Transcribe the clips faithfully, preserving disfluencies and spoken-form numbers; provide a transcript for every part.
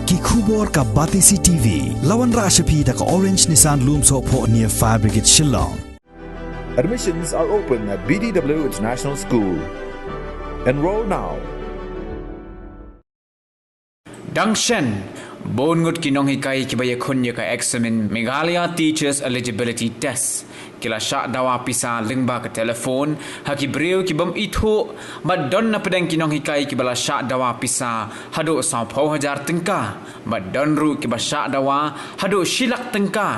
Ki khubor ka Batesi T V. La wanrah sha phi da ka Orange Nissan Lumsohphoh near Fire Brigade Shillong. Admissions are open at B D W International School. Enroll now. Dang shen, bun ngut ki nonghikai kiba ïakhun ïa ka eksamin Meghalaya Teachers Eligibility Test ki la shah dawa pisa lyngba ka telephone ha ki briew ki bym ithuh, bad don na pdeng ki nonghikai kiba la shah dawa pisa haduh sawphew hajar tyngka, bad don ruh kiba shah dawa haduh shi lak tyngka.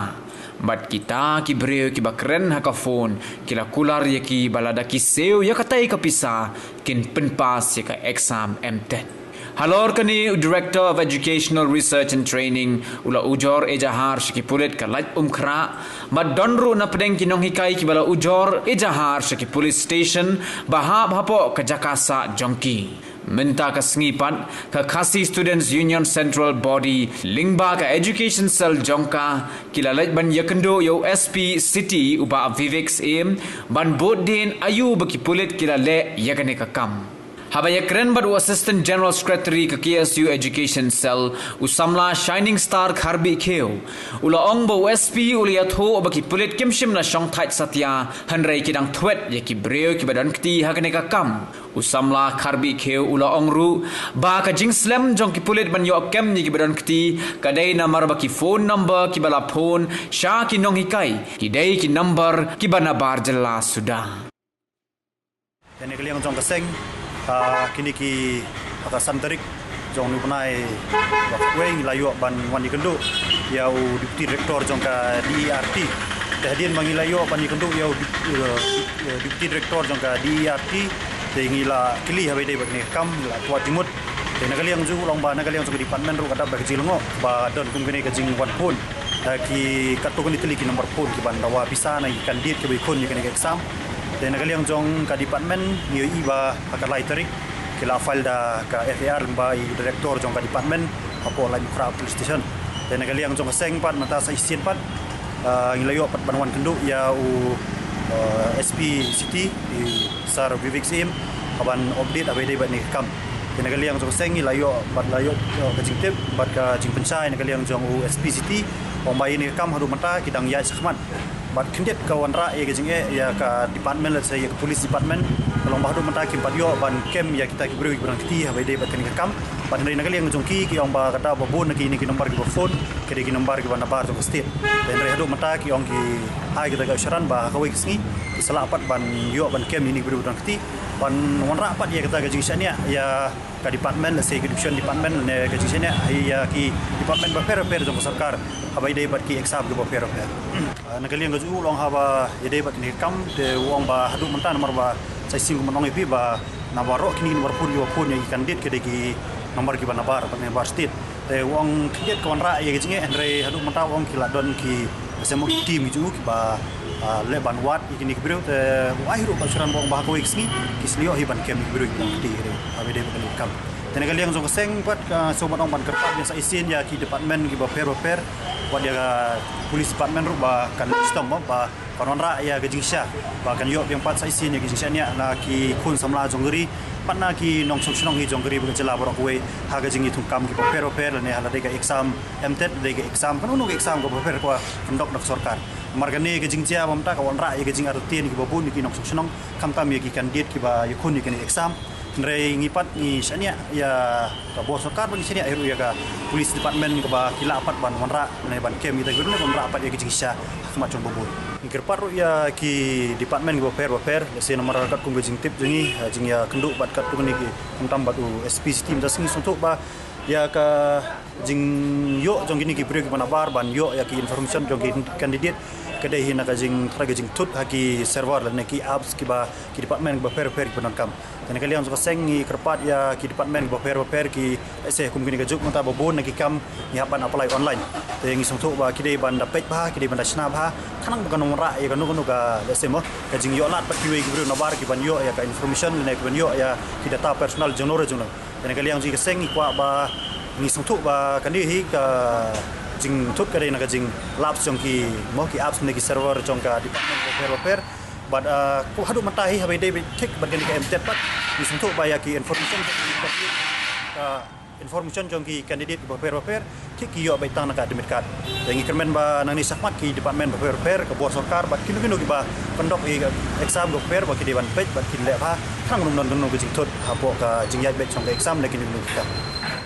Bad kita ki briew kiba kren ha ka phone ki la kular ïa ki ba lada ki siew ïa katai ka pisa kin pynpass ïa ka exam MTET. Halor kane, u Director of Educational Research and Training u la ujor ejahar sha ki pulit ka Laitumkhrah, bad don ruh na pdeng ki nonghikai kiba la ujor ejahar sha ki police station ba hap hapoh ka jaka sah jong ki. Mynta ka sngi pat, ka Khasi Students Union Central Body lyngba ka Education Cell jong ka ki la leit ban ïakynduh ïa u SP City u Bah Vivek Syiem ban bud dien aïu ba ki pulit ki la leh ïa kane ka kam. Haba ïakren bad u Assistant General Secretary ka KSU Education Cell, u samla Shining Star Kharbihkhiew, u la ong ba u SP u la ïathuh ba ki pulit kim shym la shongthait satia, hynrei ki dang thwet ïa ki briew kiba don kti ha kane ka kam. U samla Kharbihkhiew u la ong ruh ba ka jingslem jong ki pulit ban ïoh kem ïa kiba don kti ka dei namar ba ki phone number kiba la phone sha ki nonghikai ki dei ki number kiba nabar jylla suda. Te na ka liang jong ka seng, ah, kine ki, ha ka san tarik jong u bnai ba khatwei ngi la ïoh ban wan ïakynduh ïa u Deputy Director jong ka DERT. Te hadien ba ngi la ïoh ban ïakynduh ïa u Dep-, eh, Deputy Director jong ka DERT, te ngi la kylli haba ïadei bad kane ka kam, ngi la kwah jingmut. Te na ka liang jong u, u la ong ba na ka liang jong ka department ruh ka dap da ka jinglyngngoh ba don kum kane ka jingwan phone da ki katto katne tylli ki number phone ki ban dawa pisa na ki candidate kiba ïakhun ïa kane ka exam. Te na ka liang jong ka department ngi ïohi ba ha ka lai tarik ki la file da ka FIR lyngba i director jong ka department hapoh Laitumkhrah Police Station. Te na ka liang jong ka seng pat mynta sa shisien pat, ah, ngi la ïoh pat ban wan kynduh ïa u, ah, SP City, i Sir Vivek Syiem, ha ban update haba ïadei bad kane ka kam. Te na ka liang jong ka seng ngi la ïoh bad la ïoh, ah, ka jingtip bad ka jingpynshai na ka liang jong u SP City, ong ba ïa kane ka kam haduh mynta ki dang ïaid shakhmat. Bad khyndiat ka wanrah ïa ka jingeh ïa ka department, lehse ïa ka police department, ka long ba haduh mynta kim pat ïoh ban kem ïa kita ki briew kiba dang kti haba ïadei bad kane ka kam. Bad hynrei na ka liang jong ki, ki ong ba ka daw ba bun na kine ki number kiba phone ki dei ki number kiba nabar jong ka state. Te hynrei haduh mynta ki ong ki ai kita ka assurance ba ha kawei ka sngi ki sa lah pat ban ïoh ban kem ïa kine ki briew kiba dang kti, ban wanrah pat ïa kita ka jingshaniah ïa ka department, lehse ka education department, ne ka jingshaniah ïa ki department bapher bapher jong ka sorkar haba ïadei bad ki exam kiba pher bapher. Ah, na ka liang ka jong u, u la ong haba ïadei bad kane ka kam, te u ong ba haduh mynta namar ba sa shisien kumba nga ong ïa phi ba na baroh kine ki number phone kiba phone ïa ki candidate ki dei ki number kiba nabar, bad nabar state. Te u ong khyndiat ka wanrah ïa ka jingeh, hynrei haduh mynta u ong ki la don ki, lehse mo, ki team ki jong u kiba, ah, leh ban wad ïa kine ki briew. Te u ai ruh ka assurance ba ong ba ha kawei ka sngi ki sa ïoh hi ban kem ïa ki briew kiba dang kti, haba ïadei bad kane ka kam. Te na ka liang jong ka seng pat, ka shu ban ong ban kyrpad biang sa shisien ïa ki department kiba pher bapher, wat ïa ka police department ruh ba kan leh shitom ba, ba kan wanrah ïa ka jingshisha ba kan ïoh biang pat sa shisien ïa ka jingshaniah na ki khun samla jong ka ri bad na ki nongshong shnong hi jong ka ri bad ka jylla baroh kawei ha ka jingïathungkam kiba pher bapher, lane ha lade ka exam MTET, lade ka exam kano kano ka exam kaba pher kaba pyndok da ka sorkar. Namar kane ka jingjia ba mynta ka wanrah ïa ka jingartatien kiba bun ïa ki nongshong shnong, khamtam ïa ki candidate kiba ïakhun ïa kane ka exam. Hynrei ngi pat ngi shaniah ïa ka bor sorkar, bad ngi shaniah ruh ïa ka police department kaba ki lah pat ban wanrah ne ban kem ïa kita ki briew ne wanrah pat ïa ka jingshisha ha khmat jong ba bun. Ngi kyrpad ruh ïa ki department kiba pher bapher, lehse namar katkum ka jingtip jong ngi, eh, jingïakynduh bad katto katne ki, khamtam bad u SP City mynta, ngi sngewthuh ba ïa ka jingïoh jong kine ki briew kiba nabar ban ïoh ïa ki information jong ki candidate ka dei hi na ka jing, ka jingthut ha ki server lane ki apps kiba ki department kiba pher bapher kiba donkam. Te na ka liang jong ka seng ngi kyrpad ïa ki department kiba pher bapher ki, lehse kum kine ka juk mynta ba bun na ki kam ngi hap ban apply online. Te ngi sngewthuh ba ki dei ban da peit bha, ki dei ban da shna bha, khnang ba kan wanrah ïa kano kano ka, lehse mo, ka jingïoh lad bad kiwei ki briew nabar ki ban ïoh ïa ka information lane ki ban ïoh ïa ki data personal jong no re jong no. Te na ka liang jong ka seng ngi kwah ba, ngi sngewthuh ba kane hi ka jingthut ka dei na ka jinglapse jong ki, mo, ki apps ne ki server jong ka department bapher bapher. Bad, ah, haduh mynta hi haba ïadei bad, thik bad kane ka MTET pat, ngi sngewthuh ba ïa ki information ka, ka Information jong ki candidate bapher bapher ki ki ïoh beit tang na ka admit card. Te ngi kyrmen ba nangne shakhmat ki department bapher bapher, ka bor sorkar bad kino kino kiba conduct ïa ka exam bapher ba ki dei ban peit bad kin leh bha, khnang ba ym don kano ka jingthut hapoh ka jingïaid beit jong ka exam ne kino kino ki kam.